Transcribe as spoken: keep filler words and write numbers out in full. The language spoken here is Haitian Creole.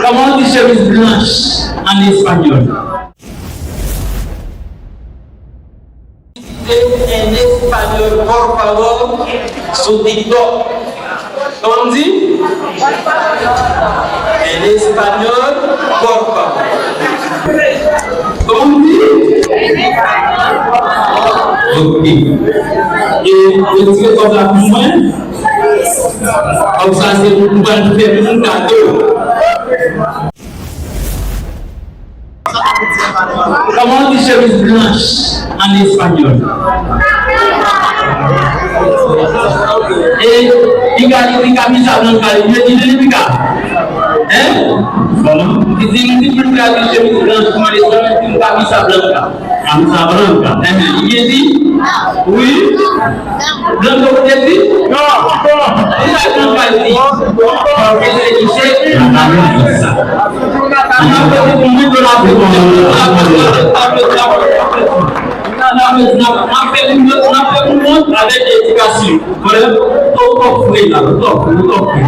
Comment on dit chemise blanche en espagnol? Dice en español, por favor, su TikTok. Comment on dit? En español, por favor. Comment on dit? Ok. E retire kòb la pou mwen. Kòb sa se pou mwen fè moun kado. Comment on dit chemise blanche en espagnol? E pica, y pica misa blanca, yo di li pica. Hein? Kòman? Li di, li di pou l tradui chemise blanche en espagnol, li di camisa blanca. Camisa blanca. Hein, li di, wi. Blanco, ou te di? Non, non. Li sa blanca di. Paske se li se la camisa. N ap fè moun mwen pou la fè moun. N ap fè moun mwen avèk edikasyon. Frè, ou twò fre la, ou twò fre, ou twò fre.